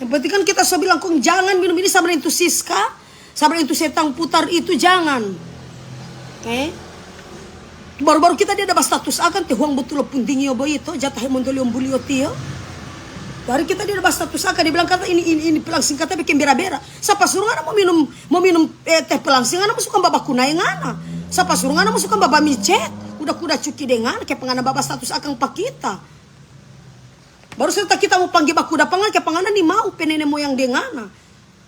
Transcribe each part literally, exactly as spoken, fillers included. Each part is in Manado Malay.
Yang penting kan kita so bilang, "Kong jangan minum ini sama deng tu Siska, sama deng tu setang putar itu, jangan." Eh? Baru-baru kita dia ada bastatus akang, teh huang butul lo punting yo boy itu, jatah mondoli om bulio tio. Dari kita dia ada bastatus akang, dia bilang kata ini, ini, ini pelangsing kata bikin bera-bera. Sapa suruh ngana mau minum, mau minum eh, teh pelangsing, ngana mau suka babaku nae ngana. Sapa suruh ngana mau suka babamicet. Udah kuda cuki deng ngana, ke pangana babastatus akang pa kita. Baru serta kita mau pangge bakuda pa ngana, ke pangana ni mau, pe nene moyang deng ngana.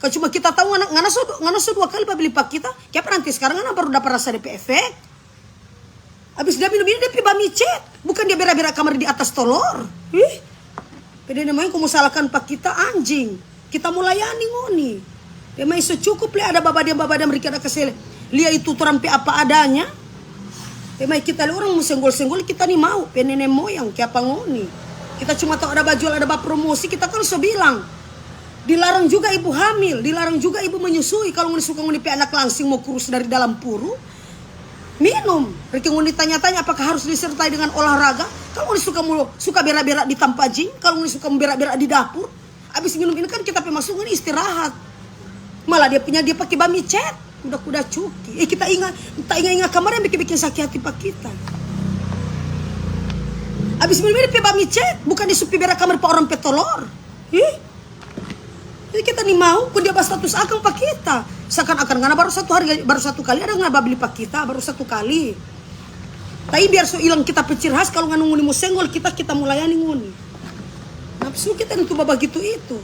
Kan cuma kita tahu ngana, ngana so, ngana so dua kali babli pa kita, kiapa nanti sekarang ngana baru dapa rasa depe efek? Abis dia minum ini, dia pi bamicet. Bukan dia bera-bera kamar di atas tolor. Ih. Pe dia namanya ko mo salahkan pa kita, anjing. Kita mo layani ngoni. Dia mai so cukup le ada babadiam-babadiam riki ada kase lia itu torang pe apa adanya. Dia mai kita le orang mo senggol-senggol, kita ni mau pe nene moyang, kiapa ngoni. Kita cuma tau ada bajual, ada bapromosi, kita kan so bilang. Dilarang juga ibu hamil, dilarang juga ibu menyusui. Kalau ngoni suka ngoni pe anak langsing mo kurus dari dalam puru, minum. Riki ngoni tanya-tanya apakah harus disertai dengan olahraga? Kalau ngoni suka mo, suka bera-bera di tampa jing, kalau ngoni suka bera-bera di dapur, abis minum ini kan kita pe masuk ngoni istirahat. Malah dia punya dia pake bamicet. Udah kuda cuki. Eh, kita ingat, tak ingat-ingat kamar yang bikin-bikin sakit hati pa kita. Abis minum ini pe bamicet, bukan dia supi bera kamar pa orang pe tolor. Ih. Jadi kita ni mau, kong dia bastatus akang pa kita. Seakan-akan ngana baru satu hari, baru satu kali ada ngana babli pa kita, baru satu kali. Tapi biar so ilang kita pe ciri khas, kalau ngana ngoni mo senggol kita, kita mo layani ngoni. Nafsu kita itu babagitu itu.